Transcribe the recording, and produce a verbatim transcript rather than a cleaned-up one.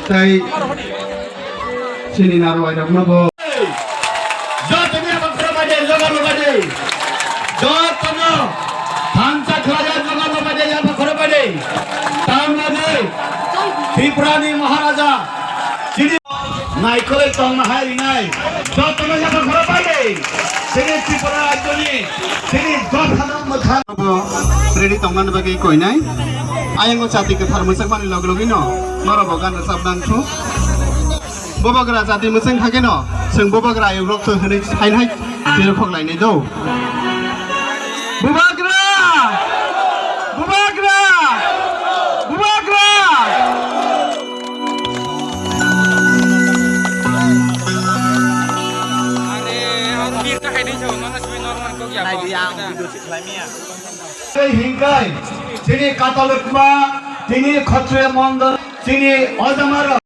Tei chini narwai rokno bo. Jotono yaphang khoro bai de, joga lobai de. Jotono thansa khlaiya joga lobai de, yaphang khoro bai de. Tamni Tripurani Maharaja chini naikolwi tongna hai rinai. Jotono yaphang khoro bai de. Chini Tripura rajyoni chini jotono mwthang. Bo ready tongmani bagwi koinai. Ayang o chati kwthar mwchangmani log logino norok bo gan rwchap nang thu. Bubagra chati mwchang thangkhe no chwng bubagra ayuk rok to hwnwi hai hai tiro khok lainai do. Bubagra! Bubagra! Bubagra! Hingkai, chini Katalukma, chini Khotriya Mondol, chini Ojamaro.